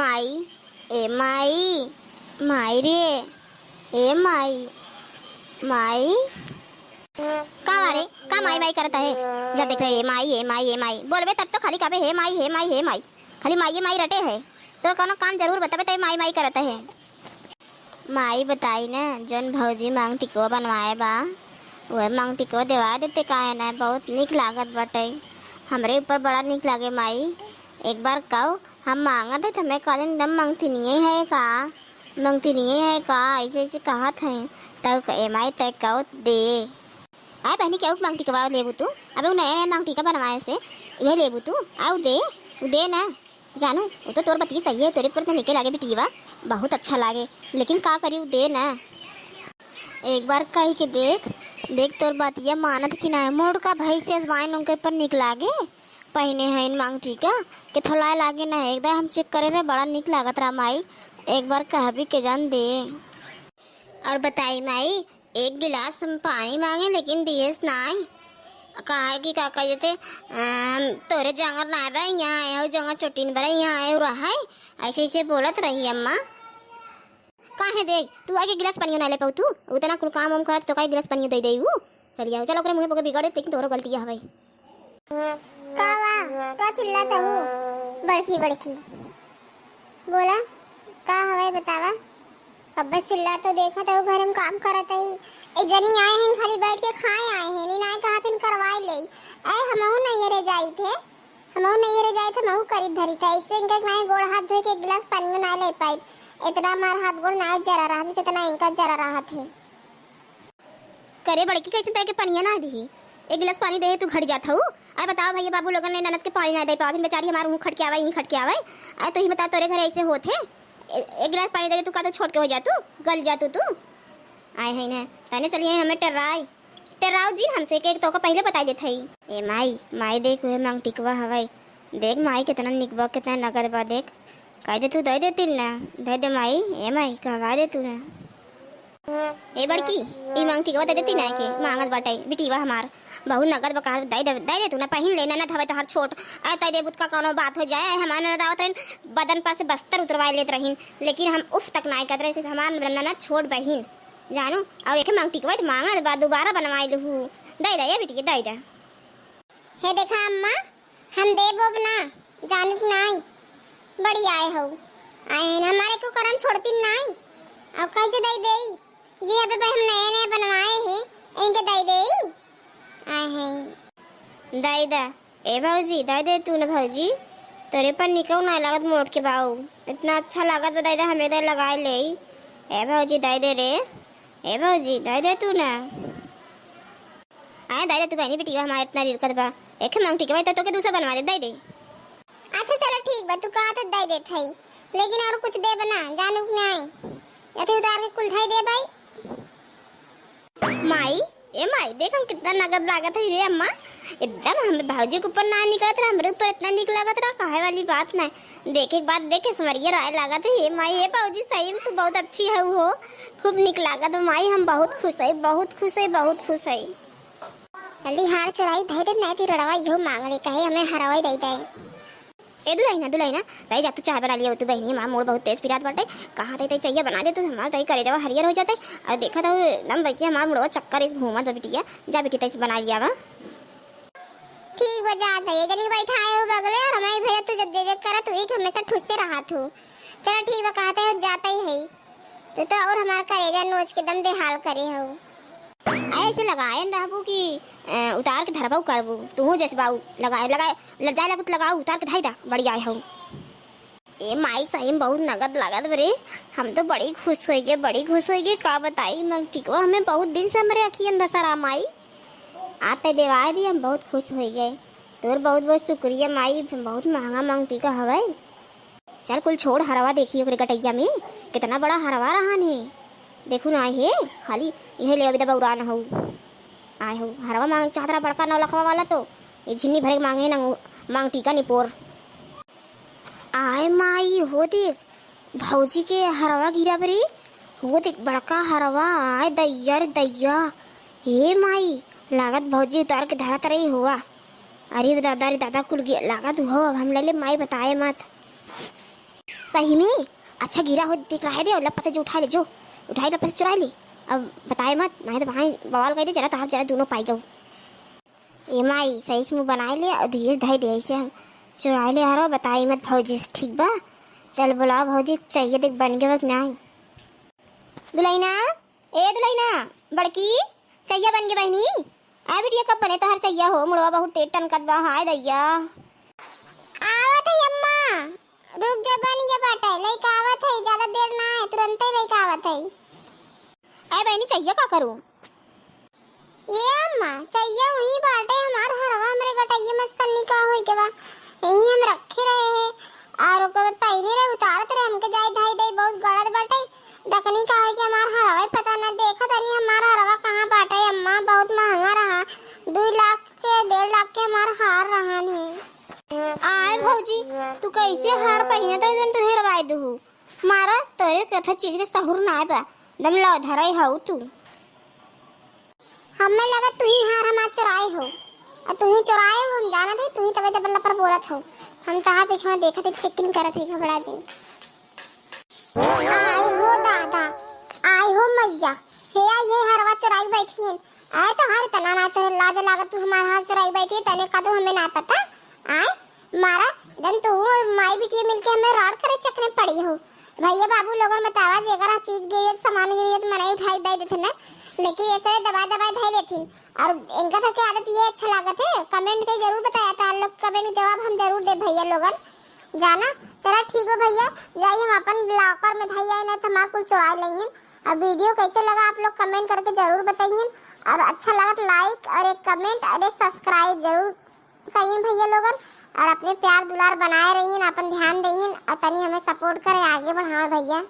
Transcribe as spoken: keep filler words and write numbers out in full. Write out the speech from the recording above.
माई, ए माई, माई रे, ए माई, माई। का बा रे? का माई माई करत है? जा देख रे, ए माई, ए माई, ए माई। बोलबे तब तो खाली कहबे, "हे माई, हे माई, हे माई।" खाली माई, ए माई रटे है। तो कौनो काम जरूर बताबे, तब माई माई करत है। माई बताई ना, जौन भौजी मांग टिकवा बनवाए बा, उहे मांग टिकवा देवा देते, काहे ना, बहुत नीक लागत बाटे। हमरे ऊपर बड़ा नीक लागे माई। एक बार कहो, हम मांगत है तो हमें कहते एकदम मंगतिनिये है का, मंगतिनिये है का, ऐसे ऐसे कहत है। तब ए माई तय कहो दे। आए बहनी, केहू के मांग टिकवा लेबू तू? अबे उ नया नया मांग टिका बनवाए से, उहे लेबू तू? आउ दे, उ दे ना। जानू, उ तो तोर बतिया सही है, तोरे पर तो निके लागे बिटिया, बहुत अच्छा लागे, लेकिन का करी, उ दे ना। एक बार कह के देख, देख तोर बतिया मानत कि ना, मोड़ का भैंस से अजवाइन उनकर पर निक लागे, पहिने हैं मांग टीका के थोलाए लागे ना, एकदम हम चेक करे रहे, बड़ा निक लागत रहा माई, एक बार कहबी के जान दे। और बताई माई, एक गिलास हम पानी मांगे लेकिन दिहेस नाई। कहा कि का कह देते, "अम, तोरे जंगर ना बा, यहाँ आए हो जंगर चोटिन बरे, यहाँ आए हो रहा है।" ऐसे ऐसे बोलत रही अम्मा। काहे देख, तू आके गिलास पानी ना ले पाऊ तू? उतना कुल काम वाम करत तो का गिलास पानी दे दे ऊ? चली आओ, चलो ओकरे मुँहे पोके बिगाड़े, लेकिन तोरो गलती हवे। का बा? का चिल्लात हऊ? बड़की, बड़की। बोला, का हवे बतावा? कब्बे चिल्ला तो देखत हऊ, घर में काम करत हई। एक जनी आए हैं, खाली बैठ के खाए आए हैं, नी नाय कहत हैं करवाए ले। ऐ हमहू नैहरे जाई थे, हमहू नैहरे जाई थे, हमहू करी धरी थे। ऐसे इनका नाय गोड़ हाथ धोए के एक गिलास पानी ना ले पाई। इतना हमार हाथ गोड़ नाय जरा रहत है, जितना इनका जरा रहत है। करे बड़की, कैसे तय के पनिया ना दिही? एक गिलास पानी दे तू घट जात हऊ। आए बताओ भैया बाबू लोगन ने ननद के पानी ना दे पावत, बेचारी हमार मुँह खटके आवे, यहीं खटके आवे। आए तो ही बताओ तोरे घर ऐसे होत है? ए-, एक गिलास पानी दे तू का तो छोट के हो जा तू, गल जा तू, तू। आए है ना, तने चलिए हमें टर्राई, टर्राओ जी हमसे के तो का पहले बताई देत हई। ए माई, माई देख उहे मांग टिकवा हवाई, देख माई कितना निक बा, कितना नगद बा, देख। कह दे तू दे देती ना, दे दे माई, ए माई कहवा दे तू ना। ए बड़की, ई मांग टिकवा दे देती ना के, मांगत बाटे बिटिया हमार, बहुत नगद बा, कहा दे दे, दे दे तू ना, पहिन ले, ननद हवे तोहार छोट, आए तय देबू त का कौनो बात हो जाए, आए हमार ननद आवत रहन, बदन पर से बस्तर उतरवाए लेत रहीन, लेकिन हम उफ तक नाय करत रहे, से हमार ननद छोट बहिन, जानू, और एक मांग टिकवा त मांगत बा, दोबारा बनवाए लहू, दे दे ए बिटिया, दे दे। हे देखा अम्मा, हम देबो ना, जानू कि नाई, बड़ी आए हो, आए हैं, हमारे को करम छोड़ती नाई, और कैसे दे देई? ये अबे भाई हम नए नए बनवाए हैं, इनके दे देई, आए हैं। दे दे, ए भौजी, दे दे तू न भौजी, तोरे पर निकौ ना लागत मोट के बाऊ, इतना अच्छा लागत बा, दे दे, हमें दे लगाए ले, ए भौजी, दे दे रे, ए भौजी, दे दे तू ना। आए, दे दे तू बहनी, बिटिया हमार इतना रिरकत बा। एक मांग टिकवा, तो तोके दूसरा बनवा दे, दे दे। अच्छा, चलो ठीक बा, तू कहा तो दे देत हई, लेकिन और कुछ देब ना, जानू कि नाई? या तो उतार के कुल धई दे भाई। माई, ए माई, देख हम कितना नगद लागत है रे अम्मा। एकदम हमें भौजी के ऊपर ना निकलत रहा, हमरे ऊपर इतना निक लागत रहा, कहे वाली बात ना। देखे के बाद देखे समरिया राय लागत है, हे माई, हे भौजी, सही में तू बहुत अच्छी हऊ हो, खूब निक लागत हो माई, हम बहुत खुश है, बहुत खुश है, बहुत खुश है। जल्दी हार चोराई धइ दे, नाहीं त रड़वा इहो मांग ले, कहे हमें हरवाई दइ दे। ए दुलहिना, दुलहिना, तई जा तू चाय बना लिया तू बहिनी, हमार मूड़ बहुत तेज पिरात बाटे। कहा तई, तई चइया बना दे तू, हमार तई करेजवा हरियर हो जाते। और देखा तो एकदम वैसे हमार मुड़वा चक्कर इस घूमत बा बिटिया। जा बिटिया तई से बना लिया वा। ठीक बा, जात है, जनी बैठा है वो बगले, और हमारी भैया तू जब दे दे करत हुई कि हमेशा ठुस्से रहा तू। चलो ठीक बा, कहते हो जाता ही है। तू तो और हमार करेजा नोच के दम बेहाल करे हो। अरे ऐसे लगाए न रहबू कि, अ, उतार के धरबू करबू, तू जैसे बाऊ लगाए, लगाए, ल-, जाए लगू तो लगाऊ, उतार के धाई दा, बड़ी आए हो। ए माई, सही में बहुत नगद लागत बरे, हम तो बड़ी खुश होइ गए, बड़ी खुश होइ गए, का बताई, मंगटिकवा हमें बहुत दिन से हमरे अखियन धसरा माई, आते देवाए दी, हम बहुत खुश होइ गए। तोर बहुत बहुत शुक्रिया माई, बहुत महंगा मंगटिका हवे। चल कुल छोड़, हरवा देखी ओकरे गटैया में कितना बड़ा हरवा रहन है। देखू ना हे, खाली इहे ले अबे दबा उड़ान हऊ। आए हो, हरवा मांग चाहत रहा बड़का नौ लखवा वाला तो, ये झिन्नी भरे के मांगे ना, मांग टीका निपोर। आए माई, हो देख, भौजी के हरवा गिरा बरे, हो देख बड़का हरवा, आए दैया रे दैया। हे माई, लागत भौजी उतार के धरत रही हुआ। अरे दादा रे दादा, कुल गे-, लागत हुआ, अब हम ले ले माई बताए मत। सही में? अच्छा गिरा हो, देख रहा है दे, और लप्पा से जो उठाइ ले, जो उठाइ लप्पा से चुराइ ले। अब बताए मत, नाहीं तो भाई बवाल कइ दे, जरा तोहार जरा दूनो पाइ जाऊ। ए माई, सही से मुँह बनाइ ले और धीरे धइ दे, ऐसे हम चुराइ ले हरो, बताई मत भौजी से, ठीक बा? चल बुलाओ भौजी, चइया देख बन गवा कि नाहीं। दुलहिना, ए दुलहिना, बड़की, चइया बन गे बहिनी। ए बिटिया, कब बने तोहर चइया हो? मुड़वा बहुत तेज टनकत बा, हाय दैया। आवत है अम्मा, रुक जा, बन गे बाटे, लइका आवत है, ज्यादा देर ना है, तुरंते लइका आवत है। ए बहिनी, चइया का करू? ए अम्मा, चइया वही बाटे, हमार हरवा हमरे गटइया मस्कन्नी का होई के बा, यही हम रखे रहे हैं। और ओकर बाद पहिने रहे, उतारत रहे, हमके जाए धाई दई बहुत गड़त बाटे। दकनी का है कि हमार हरवा ही पता ना, देखा तनी हमार हरवा कहाँ बाटे अम्मा, बहुत महंगा रहा, दुई लाख के, डेढ़ लाख के हमार हार रहन है। आए भौजी, तू कैसे हार पहिने तो जन तू हेरवाए दुहू? मारा, तोरे कथा चीज के सहूर ना बा, दम लौधरई हऊ तू। हमें लगा तू ही हार हमार चुराए हो, और तू ही चुराए हो, हम जानत है, तू ही तबे तबे लपर बोलत हो। हम तहार पीछे में देखत है, checking करत है, घबरा जिन। आए हो दादा, आए हो मैया, हे आई है हरवा चुराई बैठी है। आए तोहार तना ना चले, लाज लागत, तू हमार हार चुराई बैठी है, तने का तू हमें ना पता? आए मारा, दन तू माई बिटिया मिलके हमें राड़ करे चक्कर में पड़ी हो। भैया बाबू लोगन बतावा, जेकर चीज गिरी है, सामान गिरी है, तो मनई उठाई दे देथिन ना, लेकिन ये सब दबाए दबाए धई लेथिन। और इनका सबके आदत ये अच्छा लागत है, comment के जरूर बताया था आप लोग, comment के जवाब हम जरूर दे भैया लोगन। जाना, चला ठीक बा भैया, जाई हम अपन locker में धई आई, नहीं तो हमार कुल चुराई लेंगे। अब video कैसे लगा आप लोग comment करके जरूर बताइए, और अच्छा लगा तो like और एक comment और एक subscribe जरूर करिए भैया लोगन, और अपने प्यार दुलार बनाए रहिए, अपन ध्यान दइए और तनी हमें support करें, आगे बढ़ाएं भैया।